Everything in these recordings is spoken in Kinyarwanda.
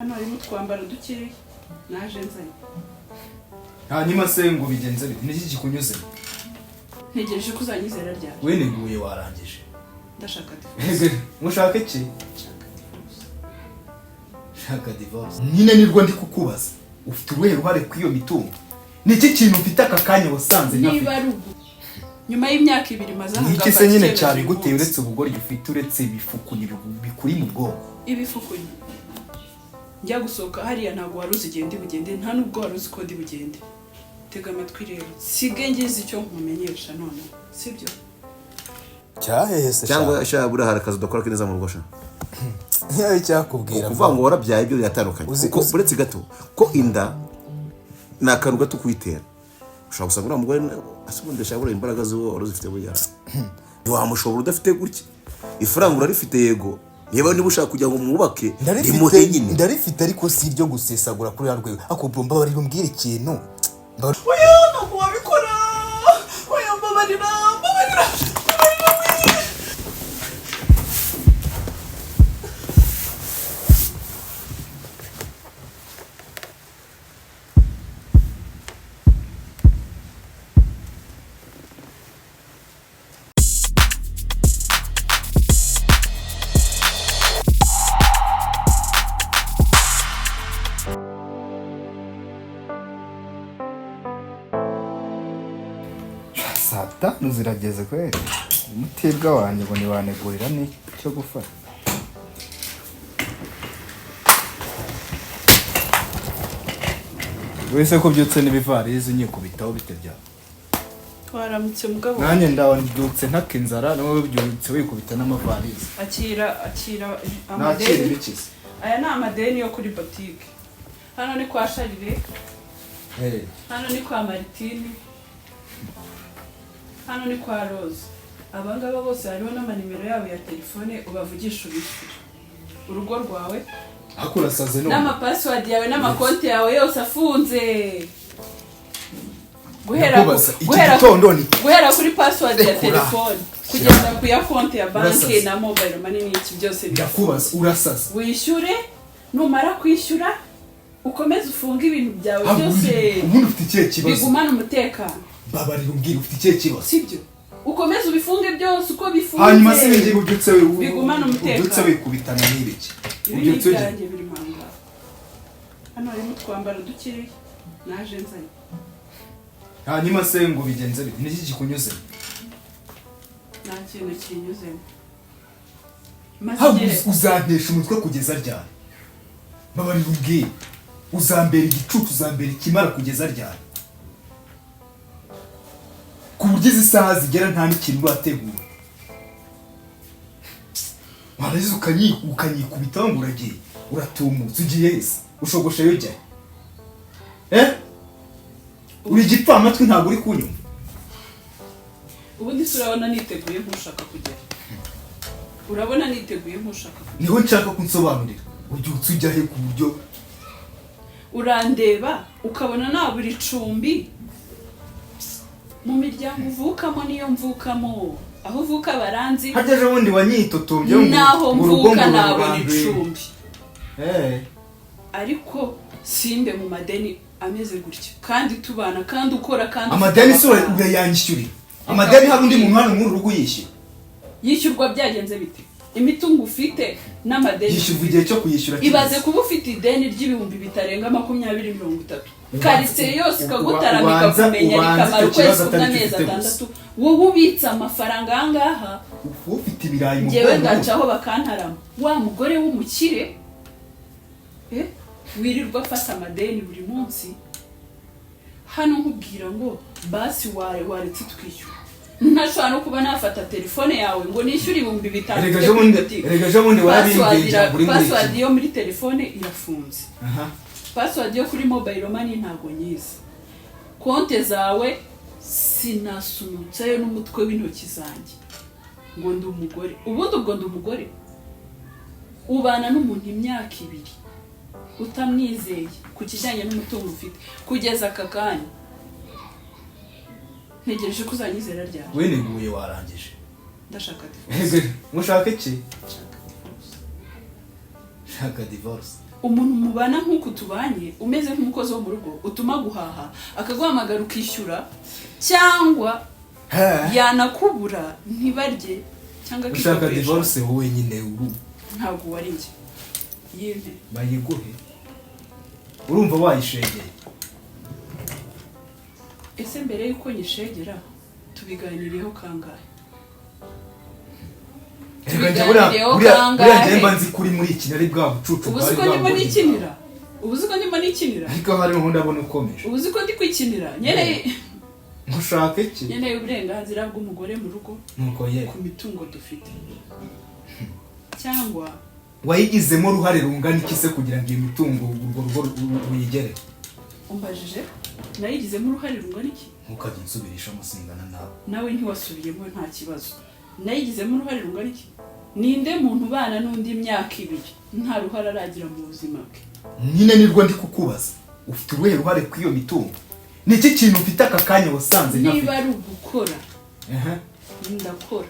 Hano harimo utwambaro dukeya naje nzanye. Hanyuma se ngo bigenze bite? Niki kikunyuze? Ntegereje ko uzanyizera ryari? Weneguye warangije. Ndashaka divorce. Mushaka iki? Nshaka divorce. Shaka divorce nyine nirwo ndi kukubaza. Ufite uruhe ruhare ku iyo mitungo? Niki kintu ufite aka kanya wasanze Niba ntafite? ari ubu nyuma y'imyaka 2 maze aha Niki ngafata se nyine icyemezo cyabiguteye uyu munsi. uretse ubugoryi ufite, uretse ibifukunyi bikuri mu bwonko? Ibifukunyi njya gusohoka hariya ntabwo wari uzi igihe ndi bugende, nta nubwo wari uzi ko ndi bugende. Tega amatwi rero, sige ngize icyo nkumenyesha none, sibyo? Cyahese. Cyangwa sha, buriya hari akazi udakora neza mu rugo sha. Ntiyabe icyakubwira. Kuvuga ngo warabyaye ibyo biratandukanye. Kuko uretse gato ko inda ni akantu gato kuyitera, ushobora gusanga uriya mugore ase ubundi ashaka buriya imbaraga z'uwo wari uzifite, buriya ntiwamushobora udafite gutya. Ifaranga urarifite yego, niba ushaka kugira ngo mwubake rimuhe nyine. Ndarifite ariko si iryo gusesagura kuri ruriya rwego. Ako bro, mbabarira umbwire ikintu. Oya, ntabwo wabikora. Oya, mbabarira, mbabarira, mbabarira we. Saa 5 zirageze kweri, umutibwa wanjye ngo ntiwanegurira n'icyo gufata. Wese ko ubyutse n'ibivarizi unyikubitaho bite byawe? Twaramutse mugabo. Nanjye ndabyutse ntaka inzara, nawe ubyutse wikubita n'amavarizi. Akira, akira. Nakira. Amadeni. Ibikize. Aya ni amadeni yo kuri botike. Hano ni kwa Sharire, hano ni kwa Maritini, hano ni kwa Rose. Aba ngaba bose hariho n'amanimero yabo ya telefone, ubavugisha ubishyura urugo rwawe. Ariko urasaze none. N'amapasiwadi yawe n'amakonti yawe yose afunze guhera Ndakubaza, iki gitondo ni guhera kuri password ya Rekura. telefone kugeza ku ya konti ya banki Urasaze. na mobile money n'iki byose Ndakubaza, urasaze. Wishyure, numara kwishyura ukomeze ufunge ibintu byawe byose. Ubundi ufite ikihe kibazo? Bigumane umutekano. Mbabarira umbwire, ufite ikihe kibazo? Sibyo? Ukomeze ubifunge byose uko bifunze. Hanyuma se ibingibi ubyutse Bigumane umutekano. ubyutse wikubitana n'ibiki? Ibi ni Ubyutse ugira ibyanjye biri mu ngaha. Hano harimo utwambaro dukeya naje nzanye. Hanyuma se ngo bigenze bite? Niki kikunyuze? Nta kintu kinyuzemo. Maze Haba igihe uzantesha umutwe kugeza ryari? Mbabarira umbwire, uzambera igicucu, uzambera ikimara kugeza ryari, ku buryo izi saha zigera nta n'ikintu urategura, warangiza ukanyikubitaho ngo uragiye, uratumutse, ugiye hese, ushogosheyo ujya he? Eh, uri igipfamatwi, ntabwo uri kunyumva. Ubundi se urabona niteguye nk'ushaka kugera? Urabona niteguye nk'ushaka kugera? Niho nshaka kunsobanurira, ubyutse ujya he ku buryo Urandeba ukabona nabura icumbi mu miryango uvukamo niyo mvukamo. Aho uvuka baranzi. Harya ejo bundi wanyitotombye ngo Naho ngo urugo mvuka ngo nabona ruranduye. icumbi. Eh. Ariko simbe mu madeni ameze gutya kandi tubana kandi ukora kandi ufite Amadeni se amafaranga. Urayanyishyurira amadeni? Hari undi muntu hano muri uru rugo uyishyura? Yishyurwa byagenze bite? Imitungo ufite n'amadeni. Yishyurwa igihe cyo kuyishyura kigeze. Ibaze kuba ufite ideni ry'ibihumbi bitarenga 20, 30, karitsiye yose ikagutaramika kumenya, ubanza rikamara icyo ukwezi kibazo kumwe, atari cyo amezi ufite gusa. 6, wowe ubitse amafaranga ahangaha. Ufite ibirayi mu Ngewe bwonko. ngacaho bakantarama wa mugore w'umukire, wirirwa afata amadeni buri munsi. Hano nkubwira ngo basi waretse twishyura, ntashobora no kuba nafata telefone yawe ngo nishyure 5000 Erega mfite ejo kuri bundi botike. erega ejo bundi warabimbwiye Password ngo uri muri password iki yo muri telefone irafunze. Aha. Password yo kuri mobile money ntabwo nyizi. Konte zawe sinasunutseyo n'umutwe w'intoki zanjye ngo ndi umugore. Ubundi ubwo ndi umugore? Ubana n'umuntu imyaka 2 utamwizeye ku kijyanye n'umutungo ufite. Kugeza aka kanya ntegereje ko uzanyizera ryari? Weneguye warangije. Ndashaka divorce. Mushaka iki? Nshaka divorce. Shaka divorce. Umuntu mubana nk'uku tubanye, umeze nk'umukozi wo mu rugo, utuma guhaha, akaguhamagara ukishyura, cyangwa yanakubura ntibarye, cyangwa Ushaka akikopesha. divorce wowe nyine uru Ntabwo wari njye yimpe. Bayiguhe, urumva wayishegeye. Ese mbere y'uko nyishegera tubiganiriyeho kangahe? Reka njye buriya Tubiganireho buriya kangahe? Buriya njye mba nzi kuri muri iki nari bwa bucucu Ubu bwari uzi ko ndimo bwa nikinira? Ubu uzi ko ndimo nikinira? Ariko hariho ndabona ukomeje. Ubu uzi ko ndi kwikinira? Nkeneye Nkushaka iki? Nkeneye uburenganzira bw'umugore mu rugo Nuko ye ku mitungo dufite, cyangwa Wayigizemo uruhare rungana iki se kugira ngo iyo mitungo urwo rugo ruyigere? Umbajije nayigizemo uruhare rungana iki? Ntukajye unsubirishamo, singana nawe. Nawe ntiwasubiyemo, nta kibazo. Nayigizemo uruhare rungana iki? Ninde muntu ubana n'undi imyaka 2 nta ruhare aragira mu buzima bwe? Nyine nirwo ndi kukubaza: ufite uruhe ruhare ku iyo mitungo? Ni iki kintu ufite aka kanya wasanze Niba ntafite? ari ugukora, ndakora,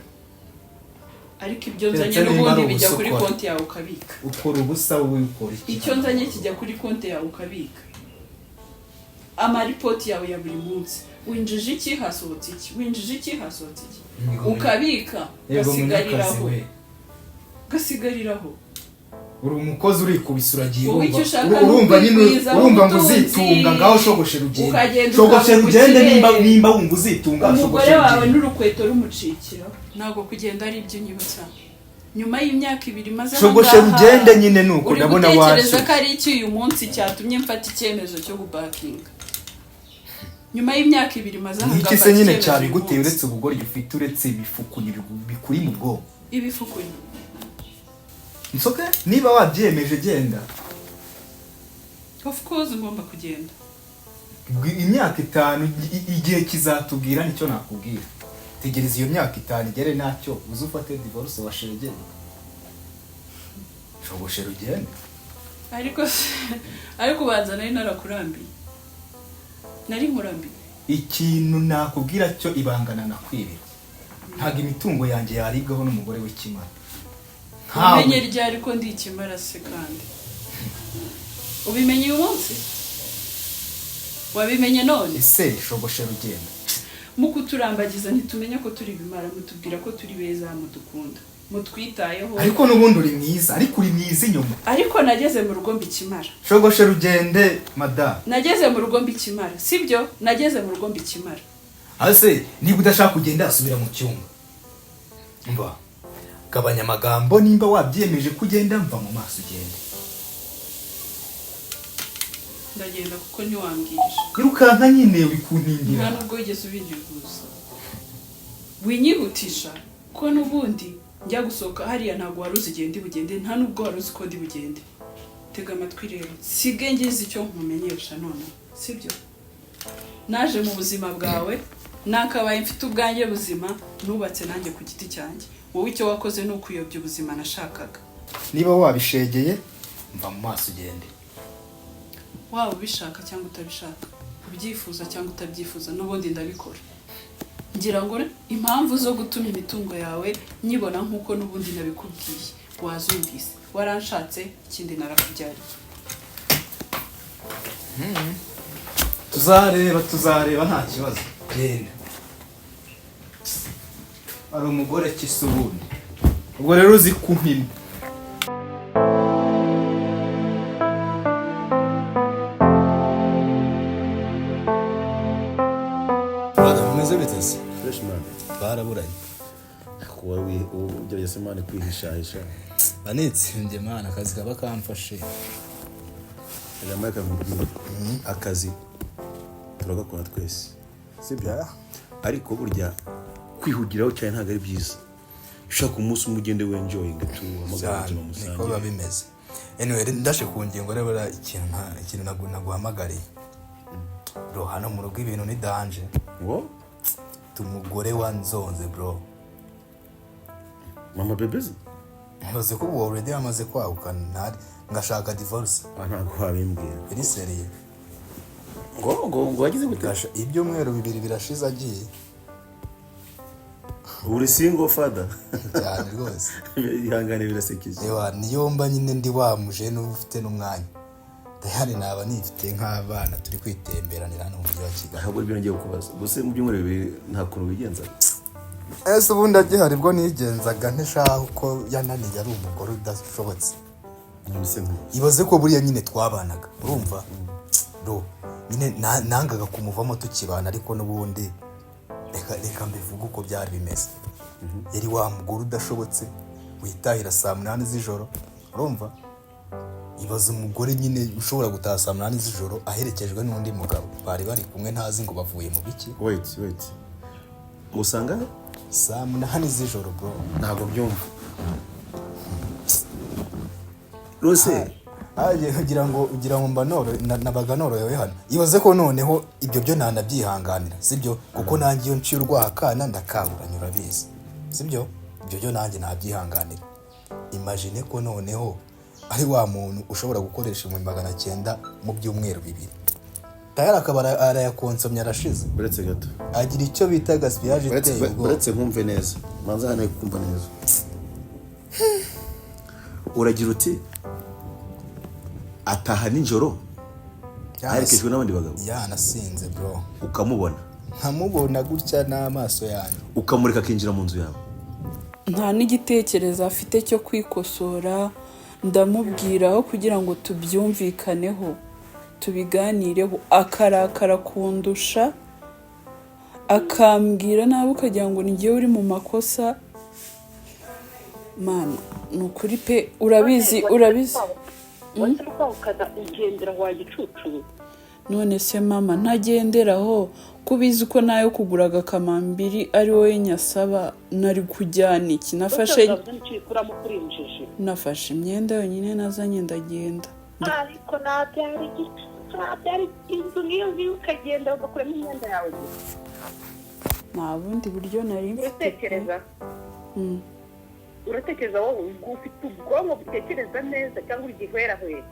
ariko ibyo nzanye Keretse nimba n'ubundi ari bijya kuri ubusa ukora. konti yawe ukabika. Ukora ubusa wowe, ukora iki? Icyo nzanye kijya kuri konti yawe ukabika. Amaripoti yawe ya buri munsi: winjije iki, hasohotse iki, winjije iki, hasohotse iki, ukabika. Yego munyakazi. Gasigariraho. We. Gasigariraho. Uri umukozi, urikubise uragiye. Wowe icyo Urumva ushaka ni urumva nyine ukwigwizaho urumva ngo ubutunzi. uzitunga, ngaho shogoshe rugende. Ukagenda Shogoshe ukaba rugende nimba umukire. nimba wumva uzitunga, Umugore shogoshe wawe rugende. n'urukweto rumucikiraho. Ntabwo kugenda ari ibyo unyibutsa nyuma y'imyaka 2 maze aha Shogoshe ngaha. rugende nyine nuko Uri ndabona gutekereza washyushye. ko ari iki uyu munsi cyatumye mfata icyemezo cyo gubakinga nyuma y'imyaka 2 maze aha Ni iki ngafata se nyine icyemezo uyu cyabiguteye munsi? uretse ubugoryi ufite, uretse ibifukunyi bikuri mu bwonko? Ibifukunyi? Nsoke, niba wabyemeje genda. Of course ngomba kugenda. Imyaka 5, igihe kizatubwira. Nicyo nakubwira, tegereza iyo myaka 5 igere, ntacyo uze ufate divorce washegeye. Shogoshe rugende. Ariko ariko ubanza nari narakurambiye, nari nkurambiye. Ikintu nakubwira cyo, ibangana nakwibira, ntabwo imitungo yanjye yaribwaho n'umugore w'ikimara nkawe. Umenye ryari ko ndi ikimara se? Kandi ubimenye uyu munsi? Wabimenye none? Ese shogoshe rugenda. Mu kuturambagiza ntitumenya ko turi ibimara, mutubwira ko turi beza, mudukunda, mutwitayeho. Ariko n'ubundi uri mwiza, ariko uri mwiza inyuma. Ariko nageze mu rugo mbikimara. Shogoshe rugende, madamu. Nageze mu rugo mbikimara, sibyo? Nageze mu rugo mbikimara. Ase niba udashaka kugenda, asubira mu cyumba. Mva, gabanya amagambo. Nimba wabyemeje ko ugenda, mva mu maso ugende. Ndagenda kuko ntiwambwirije. Irukanka nyine, uri kuntindira. Nta nubwo wigeze ubinteguza. Winyihutisha ko n'ubundi njya gusohoka hariya ntabwo wari uzi igihe ndi bugende, nta nubwo wari uzi ko ndi bugende. Tega amatwi rero, sige ngize icyo nkumenyesha noneho, sibyo? Naje mu buzima bwawe nakabaye mfite ubwanjye buzima nubatse nanjye ku giti cyanjye. Wowe icyo wakoze ni ukuyobya ubuzima nashakaga. Niba wabishegeye, mva mu maso ugende. Waba ubishaka cyangwa utabishaka, ubyifuza cyangwa utabyifuza, n'ubundi ndabikora. Ngira ngo impamvu zo gutuma imitungo yawe nyibona nk'uko n'ubundi nabikubwiye wazumvise. Waranshatse, ikindi narakubyariye. Tuzareba, tuzareba, nta kibazo, genda. Ari umugore kisa ubundi, ubwo rero uzi kumpima. Brother, bimeze bite se? Fresh, man. Baraburanye. Kuba ugerageza, man, kwihishahisha. Banitsimbye, man, akazi kaba kamfashe. Ijambo reka nkubwire, akazi turagakora twese, sibyo? Ariko burya kwihugiraho cyane ntabwo ari byiza. Ushaka umunsi umwe ugende wenjoyinga tu, uhamagare ubuzima Niko biba musangire. bimeze. Anyway, ndashe ku ngingo rero. Buriya ikintu ikintu naguhamagariye, bro, hano mu rugo ibintu ni danger. Ngo? Mfite umugore wanzonze, bro. Mama bebezi? Ntuzi ko ubu already yamaze kwaguka, ntari ngashaka divorce. Ah, ntabwo wabimbwira. Iri sérieux. Ngo wagize gute? Ibyumweru 2 birashize agiye. Uri single father. Cyane rwose. Ihangane, birasekeje. Ewa, niyo mba nyine ndi wa mujene uba ufite n'umwanya tayari, naba nifite nk'abana turi kwitemberanira hano mu mujyi wa Kigali. Ntabwo aribyo ngiye kukubaza gusa. Mu byumweru 2 nta kuntu wigenza? Ese ubundi agihari bwo nigenzaga ntishaka ko yananiye, ari umugore udashobotse? None se nkuzi? Ibaze ko buriya nyine twabanaga, urumva bro, nyine nangaga kumuvamo tukibana, ariko n'ubundi reka mbivuge uko byari bimeze. Yari wa mugore udashobotse witahira saa 8 z'ijoro, urumva? Ibaze umugore nyine ushobora gutaha saa 8 z'ijoro aherekejwe n'undi mugabo bari bari kumwe, ntazi ngo bavuye mu biki. Wait, wait, usanga Saa 8 z'ijoro, bro. Ntabwo byumva rwose. Aje ugira ngo mba nabaga norohewe hano. Ibaze ko noneho ibyo byo ntanabyihanganira, sibyo? Kuko nanjye iyo nciye urwaha akana ndakaburanya, urabizi, sibyo? Ibyo byo nanjye ntabyihanganira. Imagine ko noneho ari wa muntu ushobora gukoresha 900,000 mu byumweru 2, tayari akaba arayakonsomye, arashize. Uretse gato. Agira icyo bita gaspillage iteye ubwoba. Uretse nkumve neza, manza hano kumva neza. Uragira uti ataha nijoro aherekejwe n'abandi bagabo? Yanasinze, bro. Ukamubona? Nkamubona gutya n'amaso yanjye. Ukamureka akinjira mu nzu yawe? Nta n'igitekerezo afite cyo kwikosora. Ndamubwira aho kugira ngo tubyumvikaneho, tubiganireho, akarakara kundusha, akambwira nabi ukagira ngo ni njyewe uri mu makosa. Mana, ni ukuri pe, urabizi, urabizi. Wahise kwahukana ugendera wa gicucu. None se mama, ntagenderaho ko ubizi ko nayo kugura agakamambiri ari wowe nyasaba, nari kujyana iki? Nafashe Nicyo uyikuramo kuri injiji. Nafashe imyenda yonyine nazanye, ndagenda. Ariko nabyara igicucu, nabyara inzu nk'iyo ngiyo, ukagenda ugakuramo imyenda yawe gusa? Nta bundi buryo nari mfite pe. Uratekereza? Uratekereza wowe ubwo ufite ubwonko butekereza neza cyangwa uri igihwerahwera?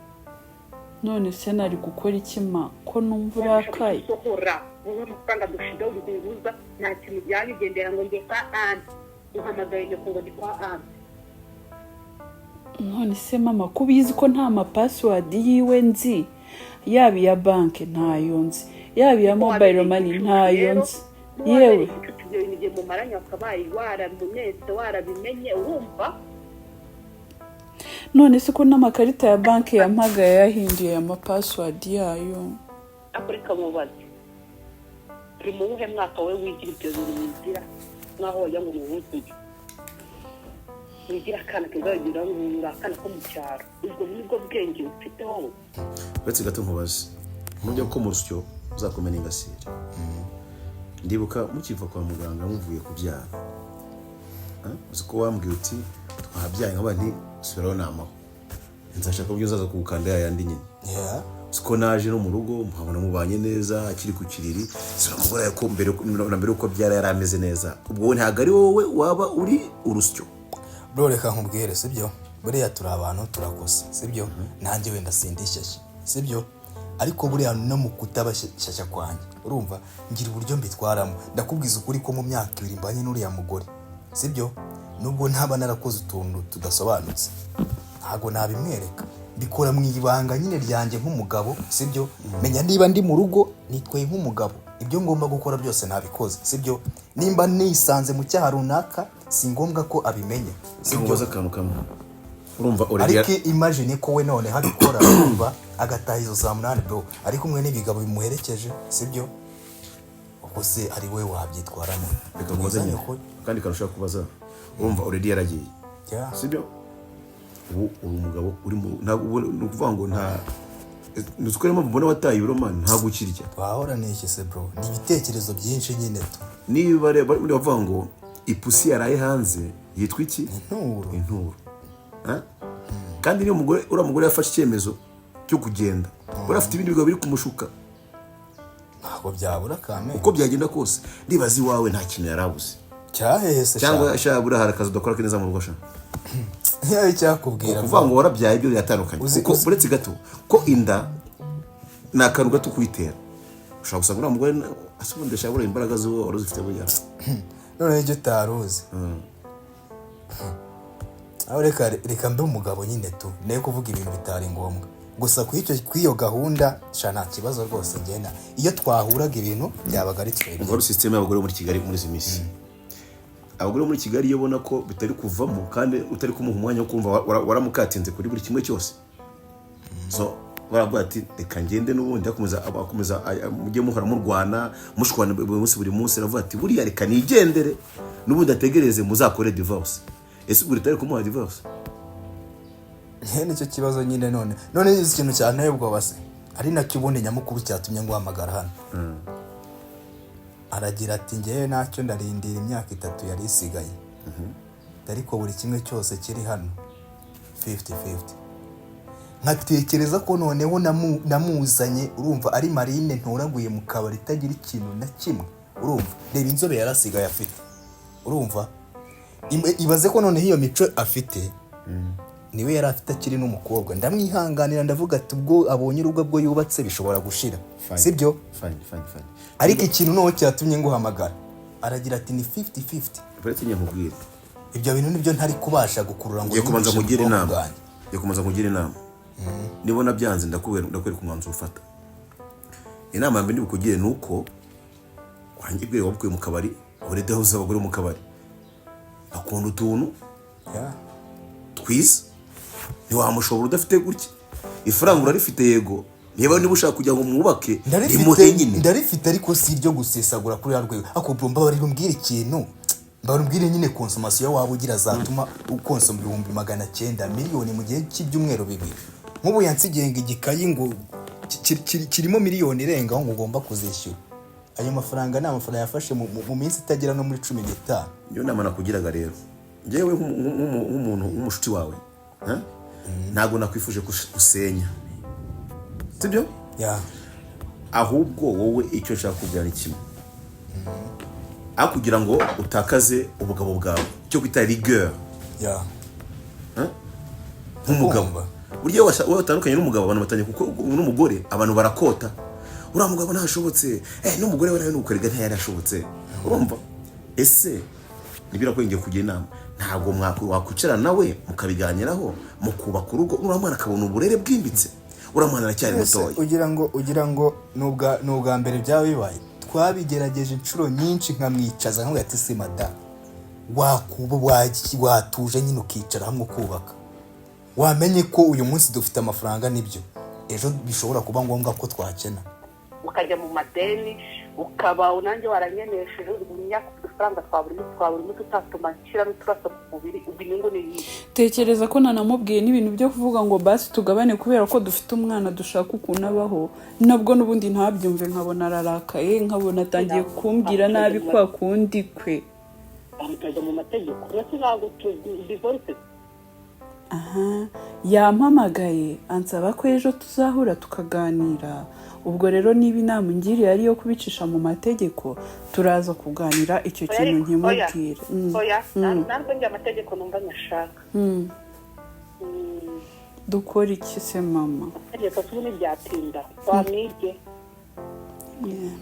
None se nari gukora iki, ma, ko numva urakaye? Sohora wowe amafaranga dushiga urugunguza, nta kintu ujyanye. Ugendera ngo njye kwa anti, uhamagaye nyoko ngo ni kwa anti. None se mama, ko ubizi ko nta ma password yiwe nzi, yaba iya banki ntayo nzi, yaba iya mobile money ntayo nzi, yewe. Ibyo bintu igihe mumaranye wakabaye waramunetse, warabimenye, urumva? None se ko n'amakarita ya banki yampagaye yahinduye ama password yayo? Ariko reka mubaze, turi mu wuhe mwaka? Wowe wigira ibyo bintu wigira nk'aho wagira ngo ni uwuzuye, wigira akana keza, wagira ngo uri akana ko mu cyaro. Ubwo nibwo bwenge ufite wowe? Uretse gato nkubaze. Mujya ko mu rusyo uzakomena ingasire. Ndibuka mukiva kwa muganga muvuye kubyara. Ah, uzi ko wambwiye uti twahabyaye, nkaba nti subiraho namaho nzashaka uburyo uzaza kuwukanda ya yandi nyine. Uzi ko naje no mu rugo mpabona mubanye neza, akiri ku kiriri. Sinamubona ko mbere na mbere uko abyara yari ameze neza. Ubwo ntabwo ari wowe waba uri urusyo? Bro, reka nkubwire, sibyo? Buriya turi abantu, turakosa, sibyo? Nanjye wenda sindi shyashya, sibyo? Ariko buriya no mu kutaba shyashya kwanjye, urumva, ngira uburyo mbitwaramo. Ndakubwiza ukuri ko mu myaka 2 mbanye n'uriya mugore, sibyo, nubwo ntaba narakoze utuntu tudasobanutse, ntabwo nabimwereka. Mbikora mu ibanga nyine ryanjye nk'umugabo, sibyo? Menya niba ndi mu rugo nitwaye nk'umugabo, ibyo ngomba gukora byose nabikoze, sibyo? Nimba nisanze mu cyaha runaka, si ngombwa ko abimenya, sibyo? Nkubaze akantu kamwe. Urumva already Ariko imagine ko we noneho abikora, urumva, agataha izo saa 8, bro, ari kumwe n'ibigabo bimuherekeje, sibyo? Ubwo se ari we wabyitwaramo? Reka nkubaze nyine akandi kantu ushaka kubaza. Urumva, already yaragiye, sibyo? Ubu uri umugabo uri mu, ntabwo ubu ni ukuvuga ngo nta, ni uko niyo mpamvu mbona wataye ibiro, man, ntabwo ukirya. Twahora n'iki se, bro? Ni ibitekerezo byinshi nyine tu. Niba rero bari bavuga ngo ipusi yaraye hanze yitwa iki? Inturo. Inturo. Ha? Kandi niyo umugore, uriya mugore yafashe icyemezo cyo kugenda, uriya afite ibindi bigabo biri kumushuka. Ntabwo byabura kame. Uko byagenda kose, ndibaza iwawe nta kintu yari abuze. Cyahese? Cyangwa sha, buriya hari akazi udakora neza mu rugo, sha. Yawe cyakubwira. Kuvuga ngo warabyaye ibyo biratandukanye. Kuko uretse gato ko inda ni akantu gato kuyitera, ushobora gusanga uriya mugore ase ubundi ashobora imbaraga zo wari uzifite buriya. Noneho icyo utari uzi aho, reka mbe umugabo nyine tu, ne kuvuga ibintu bitari ngombwa. Gusa kuri iyo gahunda sha, nta kibazo rwose. Ngenda iyo twahuraga ibintu byabaga ari twebwe. Umva, système y'abagore bo muri Kigali muri izi minsi, abagore bo muri Kigali iyo ubona ko bitari kuvamo kandi utari kumuha umwanya wo kumva, waramukatinze kuri buri kimwe cyose, so baravuga ati: "Reka ngende." N'ubundi akomeza mujye muhora murwana, mushwana buri munsi buri munsi. Aravuga ati: "Buriya reka nigendere, n'ubundi ategereze muzakore divorce." Ese ubwo utari kumuha divorce? Nicyo kibazo nyine. None izi ikintu cyanteye ubwoba se, ari nacyo ubundi nyamukuru cyatumye nguhamagara hano, aragira ati: "Ngewe ntacyo, ndarindira imyaka 3 yari isigaye, ariko buri kimwe cyose kiri hano 50-50." Nkatekereza ko noneho namuzanye, urumva, ari marine ntoraguye mu kabari itagira ikintu na kimwe. Urumva, reba inzobe yari asigaye afite. Urumva, ibaze ko noneho iyo mico afite niwe yari afite akiri n'umukobwa. Ndamwihanganira, ndavuga ati ubwo abonye urugo bwo yubatse bishobora gushira, sibyo? Fine, fine, fine. Ariko ikintu noneho cyatumye nguhamagara, aragira ati ni 50-50. Uretse njye nkubwire. Ibyo bintu nibyo ntari kubasha gukurura ngo Ngiye kubanza yumvishe nkugire mu bwonko inama. bwanjye. Ngiye kubanza nkugire inama, nibona byanze ndakubwira, ndakwereka umwanzuro ufata. Inama ya mbere ndibukugire ni uko wanjye bwire wabukuye mu kabari. Already ahuze abagore mu kabari akunda utuntu twiza, ntiwamushobora udafite gutya. Ifaranga urarifite, yego. Niba ushaka kugira ngo mwubake, rimuhe nyine. Ndarifite, ariko si iryo gusesagura kuri ya rwego. Ako bro, mbabarira umbwire ikintu, mbabarira umbwire nyine, consommation waba ugira zatuma ukonsoma 900,000, miliyoni mu gihe cy'ibyumweru 2? Nk'ubu yansigiye ngo igikayi ngo kirimo miliyoni irengaho, ngo ugomba kuzishyura. Ayo mafaranga ni amafaranga yafashe mu minsi itagera no muri 15. Niyo nama nakugiraga rero. Njyewe nk'umuntu nk'umushuti wawe, ha? Ntabwo nakwifuje gusenya, sibyo? Ya. Ahubwo wowe icyo nshaka kubwira ni kimwe: aho kugira ngo utakaze ubugabo bwawe, icyo kwita rigueur nk'umugabo, Kumva. burya iyo watandukanye n'umugabo, abantu batangiye, kuko n'umugore abantu barakota: "Uriya mugabo ntashobotse." N'umugore we nawe nuko erega ntiyari ashobotse. Urumva, ese nibyo ngiye kugira inama? Ntabwo wakwicara nawe mukabiganiraho, mukubaka urugo, uriya mwana akabona uburere bwimbitse? Uriya mwana aracyari Ese mutoya. ugira ngo ni ubwa mbere byaba bibaye? Twabigerageje inshuro nyinshi, nkamwicaza nkamubwira ati: "Si madamu, wakuba watuje nyine ukicara hamwe ukubaka, wamenye ko uyu munsi dufite amafaranga, nibyo, ejo bishobora kuba ngombwa ko twakena." Ukajya mu madeni, ukaba nanjye waranyenesheje imyaka, udufaranga twa buri munsi utatuma nshyira n'uturaso ku mubiri. Ubwo inyungu ni iyihe? Tekereza ko nanamubwiye n'ibintu byo kuvuga ngo basi tugabane kubera ko dufite umwana, dushaka ukuntu abaho, nabwo n'ubundi ntabyumve, nkabona ararakaye, nkabona atangiye kumbwira nabi kwa kundi kwe. Ukajya mu mategeko ndetse ntabwo divorce. Aha yampamagaye ansaba ko ejo tuzahura tukaganira. Ubwo rero niba inama ungiriye ari iyo kubicisha mu mategeko, turaza kuganira icyo kintu nkimubwire. Oya, ntabwo njye amategeko numva nyashaka. Dukora iki se, mama? Amategeko si ubu ntibyatinda wamwibye.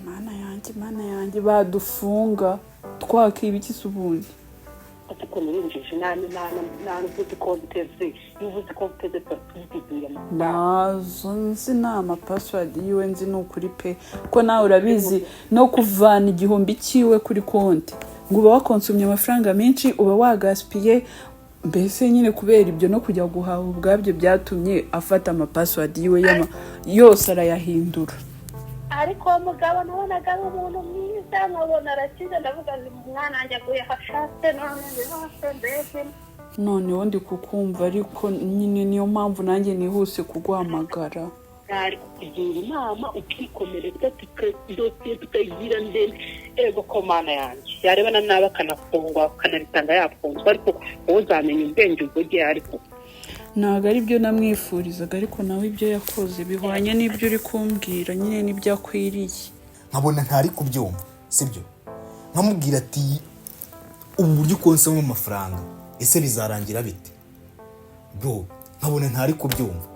Mana yanjye, mana yanjye, badufunga twakiba iki se ubundi? Ariko ukuntu nta n'uzi konte ze. Iyo uvuze konte ze tuba tuziduye amafaranga. Nazo nzi, ni amapassword yiwe nzi, ni ukuri pe, ko nawe urabizi, no kuvana 1000 cyiwe kuri konti ngo uba wakonsomye amafaranga menshi, uba wagasipiye mbese nyine. Kubera ibyo no kujya guhaha ubwabyo byatumye afata amapassword yiwe yose arayahindura. Ariko uwo mugabo nabonaga ari umuntu mwiza, nkabona arakize, ndavuga ngo umwana wanjye aguye hashatse none hose mbese. Noneho ndi kukumva, ariko nyine niyo mpamvu nanjye nihuse kuguhamagara. Nari kukugira inama ukikomereza, dosiye tukayigira ndende. Ego ko mana yanjye, yarebana nabi akanafungwa, akanabitanga yafunzwe, ariko wowe uzamenya ubwenge ubwo ugiye ariko. Ntabwo ari byo namwifurizaga, ariko nawe ibyo yakoze bihwanye n'ibyo uri kumbwira nyine, n'ibyo akwiriye. Nkabona ntari kubyumva, sibyo? Nkamubwira ati: "Ubu buryo ukonsamo amafaranga, ese bizarangira bite, bro?" Nkabona ntari kubyumva,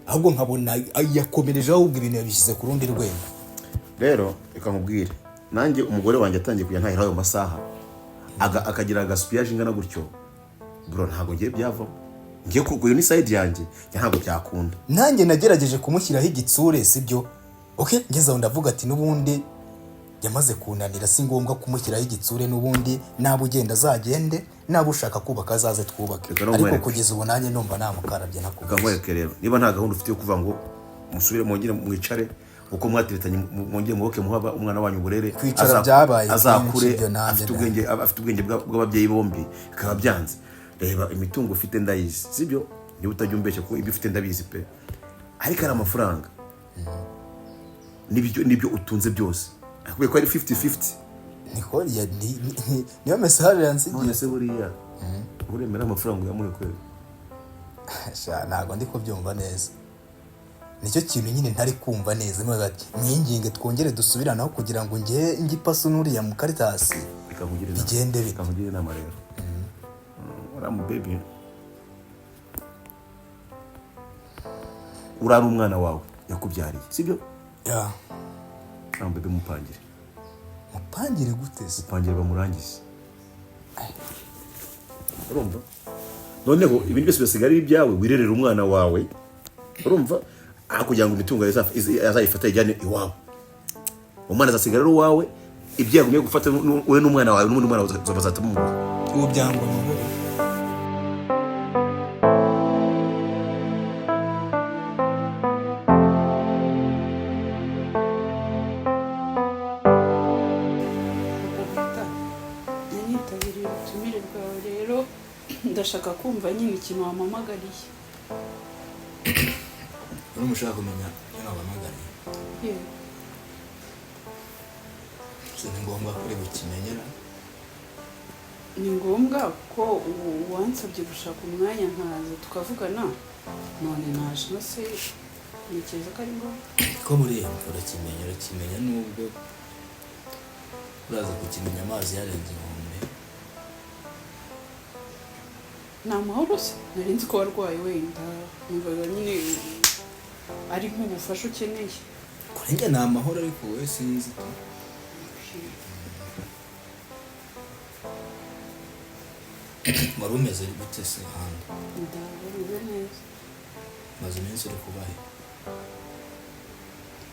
ahubwo nkabona yakomereje, ahubwo ibintu yabishyize ku rundi rwego. Rero reka nkubwire, nanjye umugore wanjye atangiye kujya ntahira ayo masaha. Akagira agasupiyaje ingana gutyo, bro, ntabwo ngiye byavamo. Ngiye ku iyo ni side yanjye, njye ntabwo byakunda. Nanjye nagerageje kumushyiraho igitsure, sibyo? Okay, ngeze aho ndavuga ati n'ubundi yamaze kunanira, si ngombwa kumushyiraho igitsure, n'ubundi naba ugenda azagende, naba ushaka kubaka azaze twubake. Reka no Ariko nkwereke. kugeza ubu nanjye numva namukarabye nakubise. Nkwereke rero, niba nta gahunda ufite yo kuvuga ngo musubire mwongere mwicare uko mwateretanye, mwongere mwubake, muhaba umwana wanyu uburere, Kwicara byabaye azakure kenshi, ibyo nanjye afite ubwenge, afite ubwenge bw'ababyeyi bombi, bikaba byanze. Reba imitungo ufite ndayizi, sibyo? Niba utajya umbeshya ko ibyo ufite ndabizi pe, ariko ari amafaranga nibyo utunze byose, akubwiye ko ari 50-50. Niko niyo message yansigiye. None se buriya uremera amafaranga uyamuhe kweli? Sha, ntabwo ndi kubyumva neza, nicyo kintu nyine ntari kumva neza. Mvuga ati mwinginge twongere dusubiranaho kugira ngo njye njye ipaso n'uriya mu karitasi. Reka nkugire inama. Bigende bite? Reka nkugire inama rero. Uriya mubebi uriya ari umwana wawe yakubyariye, sibyo? Ya. Uriya mubebi mupangire. Mupangire gute se? Mupangire bamurangize, urumva? Noneho ibintu byose bisigara ari ibyawe, wirerera umwana wawe, urumva? Aho kugira ngo imitungo azayifate ayijyane iwabo, umwana azasigara ari uwawe. Ibyo yagumye gufata we n'umwana wawe, n'ubundi mwana bazahita bamumuha. Ubu byangwa amahoro. Papa, nanitabiriye ubutumire bwawe rero, ndashaka kumva nyine ikintu wampamagariye. Urumva ushaka kumenya icyo nabahamagariye? Yego. Si ni ngombwa kuri bukimenyera? Ni ngombwa ko ubu wansabye gushaka umwanya nkaza tukavugana, none naje, no se ntekereza ko ari ngombwa. Ko buriya urakimenya, urakimenya nubwo uraza kukimenya amazi yarenze inkombe. Ni amahoro se? Nari nzi ko warwaye, wenda numvaga nyine ari nk'ubufasha ukeneye. Kuri njye ni amahoro, ariko wowe sinzi tu. Wari umeze gute se ahandi? Ndabona neza. Maze iminsi uri kubahe?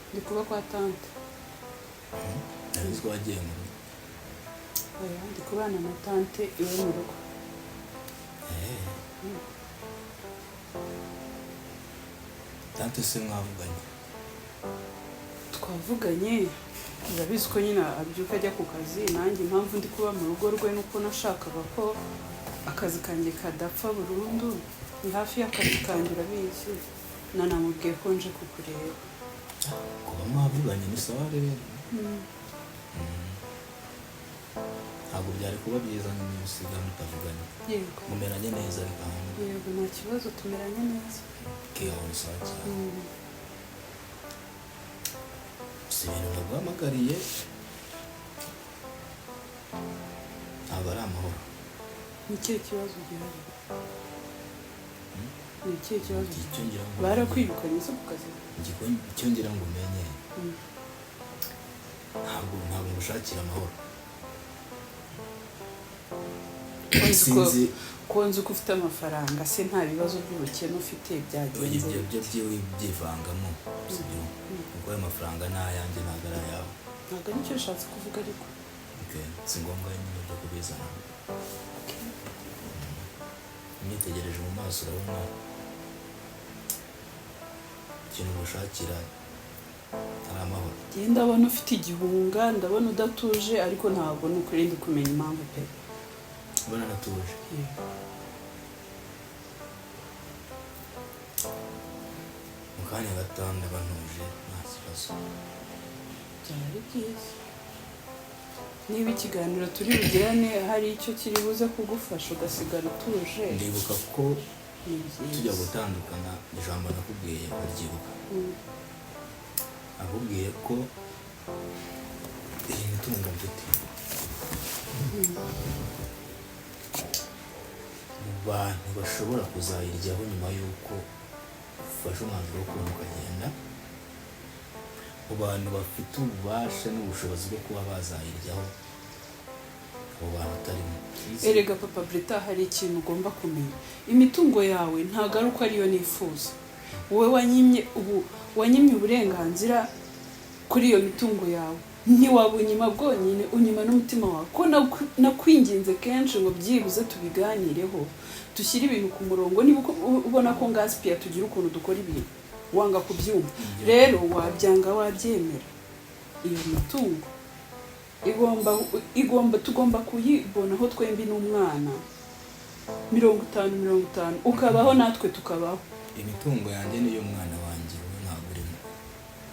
Ndi kuba kwa tante. Nari nzi ko wagiye mu rugo. Oya, ndi kubana na tante iwe mu rugo. Tante se mwavuganye? Twavuganye, urabizi ko nyine abyuka ajya ku kazi. Nanjye impamvu ndi kuba mu rugo rwe nuko nashakaga ko akazi kanjye kadapfa burundu. Ni hafi y'akazi kanjye, urabizi. Nanamubwiye ko nje kukureba. Kuba mwavuganye ni sawa rero. Ntabwo byari kuba byiza niba usiga mutavuganye. Yego. Mumeranye neza ariko ahandi? Yego, nta kibazo, tumeranye neza. Keho ni sawa cyane. Si ibintu naguhamagariye, ntabwo ari amahoro. Ni ikihe kibazo gihari? Ni ikihe kibazo? Icyo ngira ngo Barakwirukanye se ku kazi? Icyo ngira ngo umenye, ntabwo ngushakira amahoro. Ko nzi ko- Sinzi. Ko nzi ko ufite amafaranga se, nta bibazo by'ubukene ufite, byagenze Ibyo bite? byo byiwe byivangamo, sibyo? Kuko ayo mafaranga ni ayanjye, ntabwo ari ayawe. Ntabwo aricyo ushatse kuvuga ariko. Okay, si ngombwa nyine byo kubizana. Okay. Unyitegereje mu maso urabona ikintu ngushakira ari amahoro. Njye ndabona ufite igihunga, ndabona udatuje, ariko ntabwo ni ukuri ndi kumenya impamvu pe. Mbona natuje? Yego. Mu kanya gato ndaba ntuje, nta kibazo. Byaba ari byiza niba ikiganiro turi bugirane hari icyo kiri buze kugufasha ugasigara utuje. Ndibuka ko Ni byiza. tujya gutandukana, ijambo nakubwiye uraryibuka? Nakubwiye ko iyi mitungo mfite, mu bantu bashobora kuzayiryaho nyuma y'uko ufashe umwanzuro wo kubona ukagenda, mu bantu bafite ububasha n'ubushobozi bwo kuba bazayiryaho Abo bantu utarimo. Erega papa Brita, hari ikintu ugomba kumenya: imitungo yawe ntabwo ari uko ariyo nifuza. Wowe wanyimye, ubu wanyimye uburenganzira kuri iyo mitungo yawe. Ntiwabunyima bwonyine, unyima n'umutima wawe, ko nakwinginze kenshi ngo byibuze tubiganireho, dushyire ibintu ku murongo. Niba ubona ko ngasipiya tugira ukuntu dukora ibintu, wanga kubyumva. Rero wabyanga wabyemera, iyo mitungo igomba tugomba kuyibonaho twembi n'umwana, 50-50, ukabaho natwe tukabaho. Imitungo yanjye niyo mwana wanjye, wowe ntabwo urimo.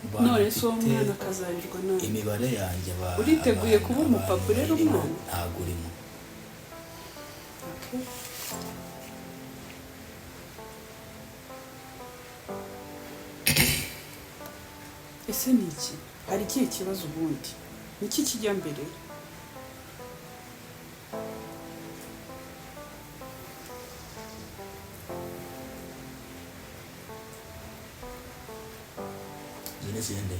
Abantu None se uwo mfite, mwana akazarirwa nawe? Imibare yanjye Uriteguye kuba umupapa abantu urera barimo, umwana? Ntabwo urimo. Okay. Ese ni iki? Hari ikihe kibazo ubundi? Ni iki kijya mbere? Izo ni izindi.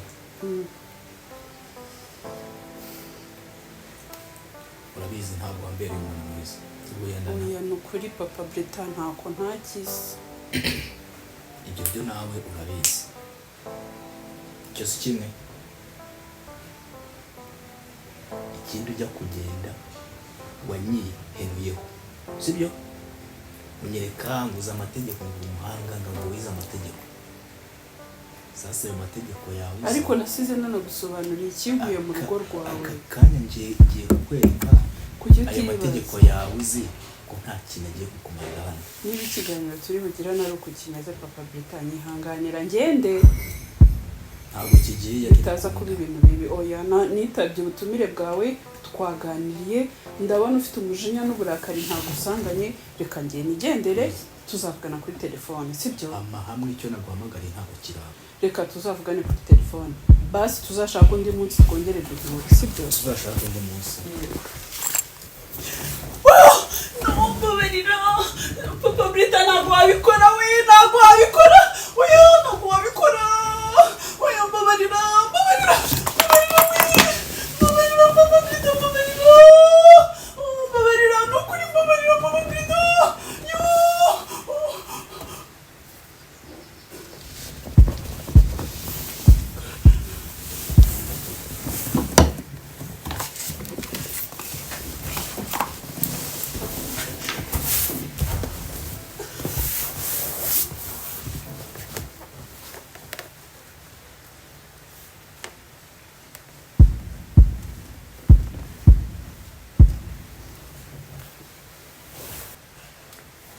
Urabizi, ntabwo wambereye umuntu mwiza tugendana. Oya, ni ukuri papa Brita, ntako ntakize. Ibyo byo nawe urabizi, icyo si kimwe. Ikindi, ujya kugenda wanyihenuyeho, sibyo? Unyereka nguza amategeko, ngo umuhanga, ngo wize amategeko. Sasa ayo mategeko yawe uzi- Ariko nasize nanagusobanuriye ikinkuye mu rugo rwawe. Aka kanya ngiye kukwereka Kuki ayo utibaza? mategeko yawe uzi ko nta kintu agiye kukumarira hano. Niba ikiganiro turi bugirane ari uku kimeze, papa Brita, nyihanganira ngende. Ntabwo kigiye. Bitaza kuba ibintu bibi. Oya, nitabye ubutumire bwawe, twaganiriye, ndabona ufite umujinya n'uburakari ntabwo usanganye. Reka ngiye nigendere, tuzavugana kuri telefone, sibyo? Amahame, icyo naguhamagariye ntabwo kiraba. Reka tuzavugane kuri telefone basi, tuzashaka undi munsi twongere duhure, sibyo? Tuzashaka undi munsi. Mbabarira papa Brita, ntabwo wabikora we, ntabwo wabikora. Oya, ntabwo wabikora. Oya, mbabarira, mbabarira, mbabarira we, mbabarira papa Brita, mbabarira. Oh, mbabarira, ni ukuri, mbabarira papa Brita. Yo. Oh.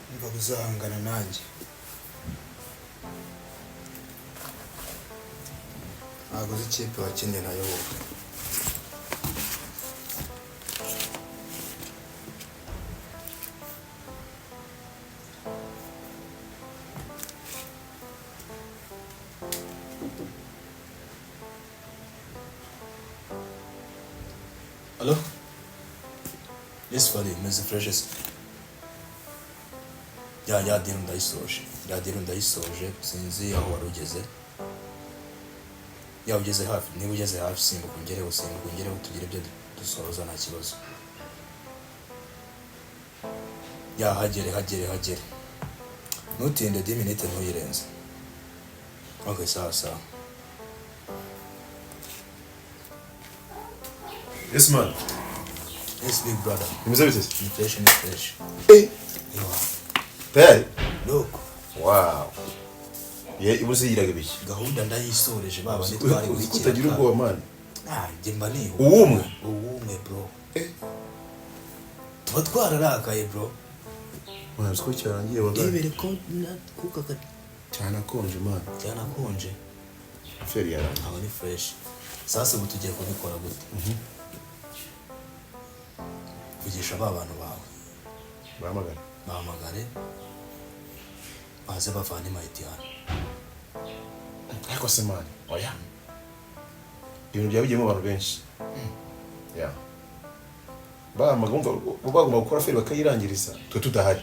Niba uzahangana nanjye, ntabwo uzi ikipe wakinnye nayo wowe. Alo? Yes, Fadi, meze fresh. Ya deal ndayisoje, ya deal ndayisoje. Sinzi aho wari ugeze. Ya, ugeze hafi? Niba ugeze hafi, simbuka ungereho, simbuka ungereho, tugire ibyo dusoza, nta kibazo. Ya, hagere, hagere, hagere, ntutinde, 10 minutes ntuyirenze. Okay, sawa sawa. Yes man. Yes, big brother. Bimeze bite? Ni fresh, ni fresh. Eh. Ewa. Tayari? Look. Wow. Ye, ibuze yiraga ibiki? Gahunda ndayisoreje, baba ntitwari Uzi ko utagira ubwoba, man. Ah, njye mba nihuta. Uwumwe? Uwumwe, bro. Eh. Tuba twararakaye, bro. Man, uzi ko cyarangiye wallahi. Ndebere ko kuka Cyanakonje, man. Cyanakonje. Feri yarangiye. Aho ni fresh. Sasa ubu tugiye kubikora gute? Vugisha ba bantu bawe. Bahamagara. Bahamagare baze bavane mayiti hano. Ariko se man, oya. Ibintu byaba bigiyemo abantu benshi. Ya. Bahamagara, umva bagomba gukora feri bakayirangiriza twe tudahari.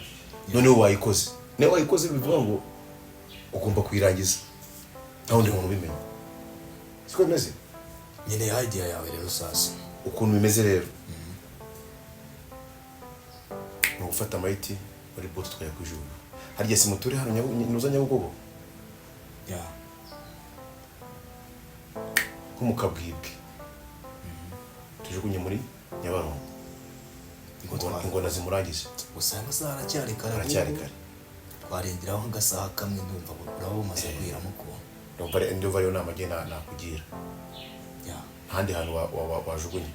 Noneho wayikoze. Niba wayikoze bivuga ngo ugomba kuyirangiza. Nta wundi muntu ubimenya. Siko bimeze? Nkeneye idea yawe rero sasa. Ukuntu bimeze rero. gufata amayiti muri bote tukajya kujugunya. Harya si muture hano nuza Nyabugogo? Ya. Nko mu kabwibwi tujugunye muri Nyabarongo. Ngo Ingona zimurangize. Gusa aya masaha aracyari kare. Aracyari kare. Twarengeraho nk'agasaha kamwe, ndumva uraba bumaze kwiramo ukuntu. Ndumva ariyo nama njye nakugira. Ya. Ntahandi hantu wajugunya.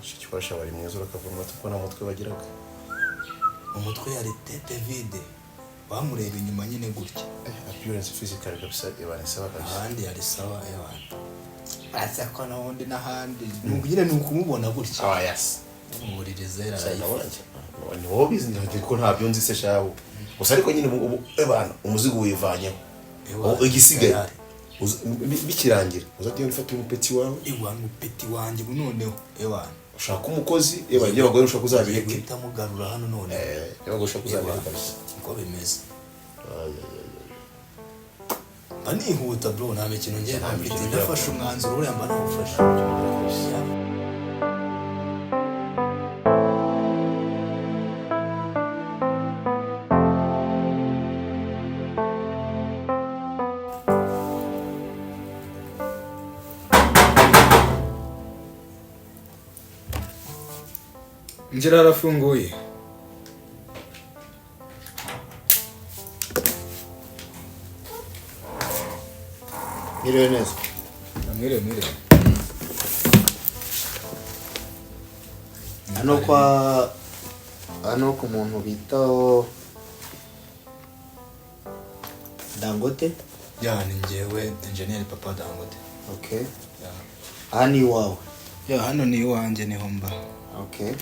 Shiki bari mwiza, urakavura kuko nta mutwe bagiraga. Umutwe yari tête vide, bamureba inyuma nyine gutya. Appearance physical kabisa ibana sawa kabisa. Ahandi yari sawa, ewana uretse ko n'ubundi n'ahandi nyine ni ukumubona gutya. Ah, yes. Umuriri zera arayifite. Ni wowe ubizi, ntabwo ko ntabyo nzi se shahu. Gusa ariko nyine ubu ebana umuzigo wivanyeho. Ewana, Ubu igisigaye tayari. Bikirangira uzajya ufata umupeti wawe. Ewana, umupeti wanjye ubu noneho ewana. Ushaka umukozi, eba ibyo abagore ushaka uzabireke. Guhita mugarura hano noneho. Ibyo abagore ushaka uzabireke kabisa. Niko bimeze. Mba nihuta bro, nta mikino ngiye Nta mfite. mikino. Nafashe umwanzuro, buriya mba nawufashe. Ya. Injira, arafunguye. Mwiriwe neza. Mwiriwe, mwiriwe. Hano kwa hano ku muntu bita Dangote? Ya, ni njyewe enjeniyeri Papa Dangote. Okay. Ya. Aha ni iwawe? Ya, hano ni iwanjye, niho mba. Okay.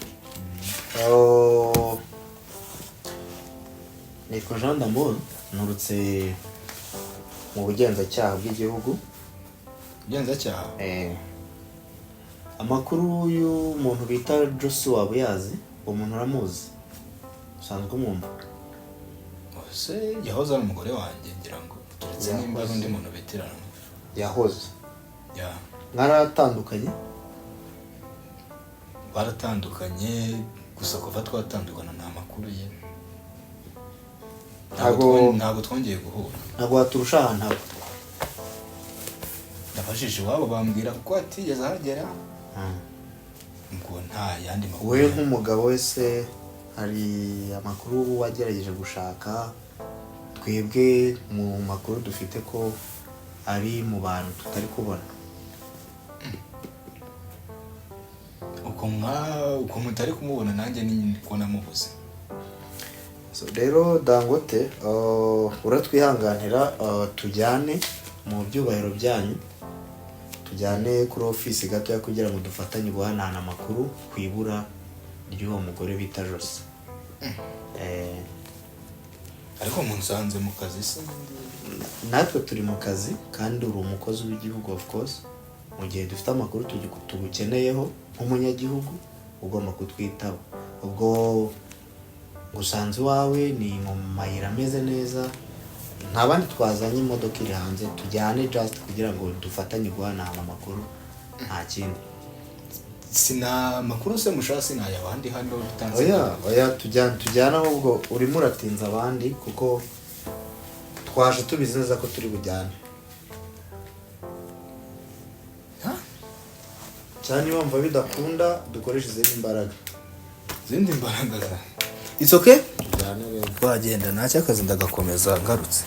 Oh, nitwa Jean D'amour, nturutse mu bugenzacyaha bw'igihugu. Ubugenzacyaha? Amakuru y'umuntu bita Joshua uyazi? Uwo muntu uramuzi, usanzwe umwumva? Ese yahoze ari umugore wanjye, ngira ngo keretse nimba ari undi muntu bitiranwa. Yahoze? Ya. Mwaratandukanye? Baratandukanye, gusa kuva twatandukana nta makuru ye. Ntabwo twongeye guhura. Ntabwo waturusha ahantu aba? Nabajije iwabo bambwira ko atigeze ahagera. Ubwo nta yandi makuru. Wowe nk'umugabo wese, hari amakuru wagerageje gushaka? Twebwe mu makuru dufite ko ari mu bantu tutari kubona. Uko mutari kumubona, nanjye ni ko namubuze. So, rero Dangote, uratwihanganira, tujyane mu byubahiro byanyu, tujyane kuri ofisi gatoya kugira ngo dufatanye guhanahana amakuru ku ibura ry'uwo mugore bita Jose. Ariko munsanze mu kazi se? Natwe turi mu kazi kandi uri umukozi w'igihugu, of course. Mu gihe dufite amakuru tugukeneyeho nk'umunyagihugu, ugomba kutwitaba. Ubwo gusanze iwawe ni mu mayira ameze neza, nta bandi twazanye, imodoka iri hanze, tujyane just kugira ngo dufatanye guhanahana amakuru, nta kindi. Sina makuru se mushaka, sinaya abandi hano bitanze? Oya, oya, tujyane, tujyane, ahubwo urimo uratinza abandi kuko twaje tubizi neza ko turi bujyane. Ha? Cyane niba wumva bidakunda, dukoreshe izindi mbaraga. Izindi mbaraga za, it's okay. Tujyane rero. Twagenda, ntacyo, akazi ndagakomeza ngarutse.